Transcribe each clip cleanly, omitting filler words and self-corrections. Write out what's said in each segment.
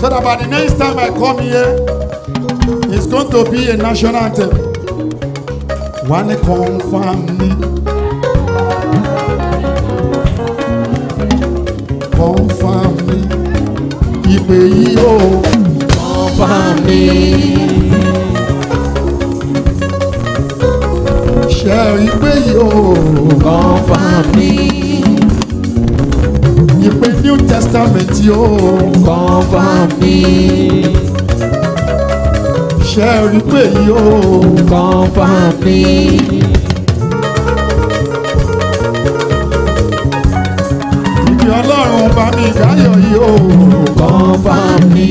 So that by the next time I come here, it's going to be a national anthem. Wà ní confirm ni. Confirm ni. Ìpè yìí o. Confirm ni. Ṣé ìpè yìí o. Confirm ni. Ìpè New Testament yìí o. Confirm ni. Ṣé ìpè yìí o. Confirm ni. Ìpè Ọlọ́run bá mi gáyọ̀ yìí o. Confirm ni.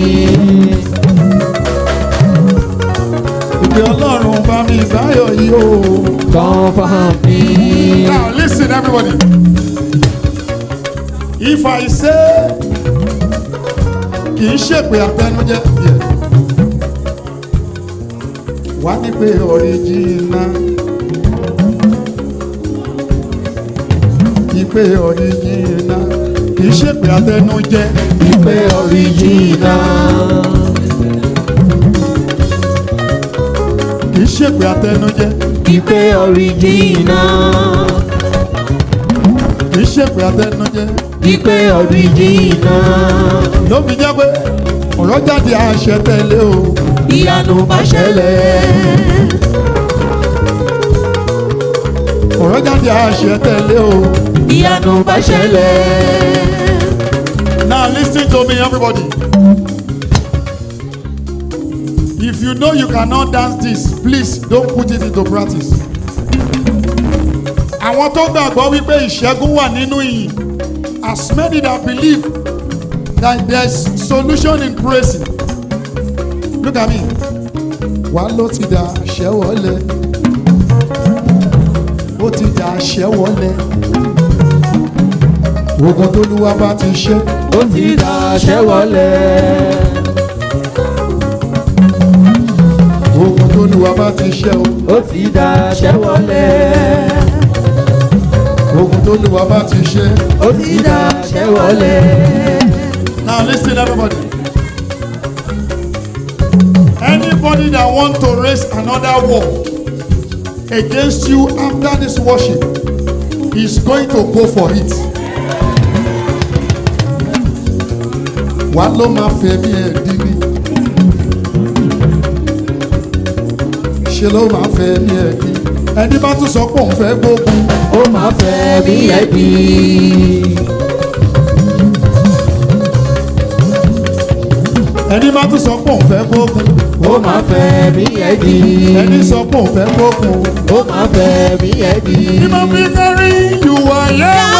Ìpè Ọlọ́run bá mi gáyọ̀ yìí o. Confirm ni. Now listen, everybody. If I say kì í ṣèpè àtẹnujẹ, yeah. Wá ní pé original. Ìpè original kì í ṣèpè àtẹnujẹ. Ìpè original. Kì í ṣèpè àtẹnujẹ. Ìpè original. Kì í ṣèpè àtẹnujẹ. Ìpè original. Ló fi jẹ́ pé ọ̀rọ̀ jáde àṣẹ tẹ̀lé o. Ìyanu bá ṣẹlẹ̀. Ọ̀rọ̀ jáde àṣẹ tẹ̀lé o. Ìyanu bá ṣẹlẹ̀. Now listen to me, everybody. If you know you cannot dance this, please don't put it into practice. Àwọn tó gbàgbọ́ wípé ìṣẹ́gun wà nínú ìyìn, as many that believe that there's solution in praising. Look at me. Wà ló ti dà ṣẹ́wọ́lẹ̀. Ó ti dà ṣẹ́wọ́lẹ̀. Ogun t'Olúwa bá ti ṣe. Ó ti dàṣẹ́ wọlé. Ogun t'Olúwa bá ti ṣe o. Ó ti dàṣẹ́ wọlé. Ogun t'Olúwa bá ti ṣe. Ó ti dàṣẹ́ wọlé. Now listen, everybody. Anybody that want to raise another war against you after this worship is going to go for it. Wà ló máa fẹ̀mí ẹ̀ dí ni. Ṣé ló máa fẹ̀mí ẹ̀ dí? Ẹni bá tún sọ pé òun fẹ́ gbógun. Ó máa fẹ́ bí ẹbí. Ẹni bá tún sọ pé òun fẹ́ gbógun. Ó máa fẹ́ bí ẹbí. Ẹni sọ pé òun fẹ́ gbógun. Ó máa fẹ́ bí ẹbí. Ní mo fi kọrin, you are Yahweh.